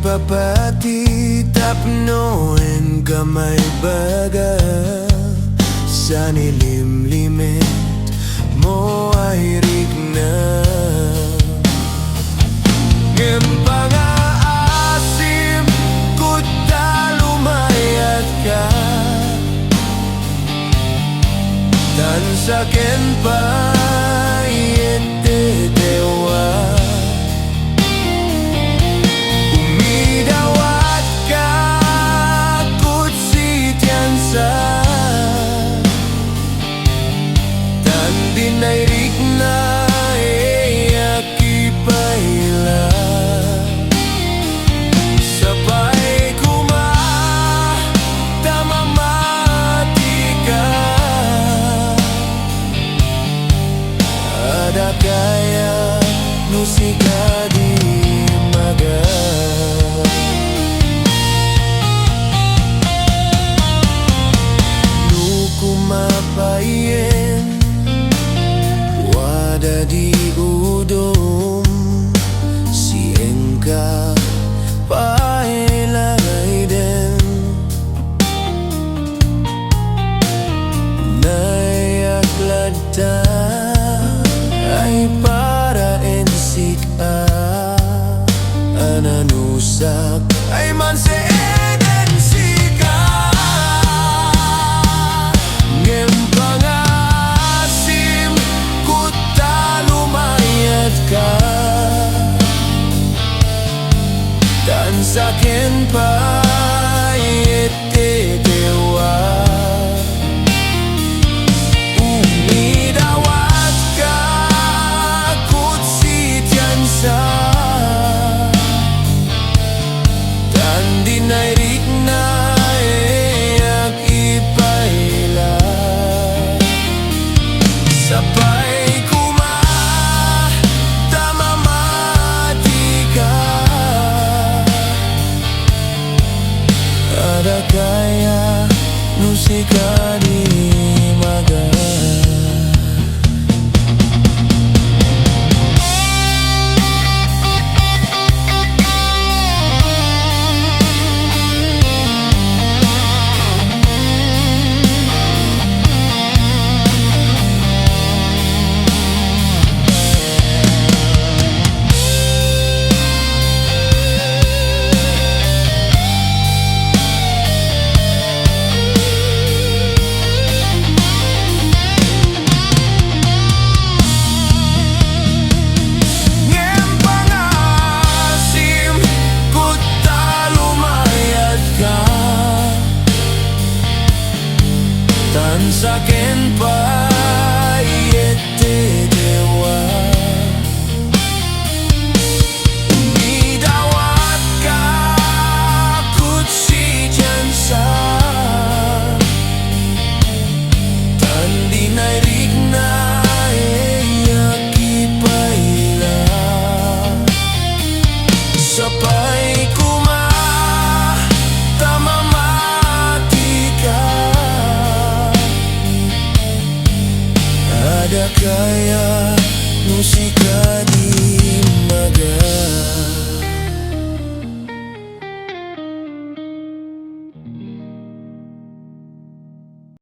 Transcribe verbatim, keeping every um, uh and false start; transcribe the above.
Papati tapno inka maibaga, saan ilimlimet mo ay rikna. Ngem pangaasim kutta lumayatka, tan saken pay iti dewa. Umidawatka kutsi ti ansa, tan dinay rikna, e, akipayla. Sapay koma ta mamatika. Adda kayat no sika di imaga. No koma payen, wada di udom, sika pay langayden. Nayak latta ay para en sik-a a nanusak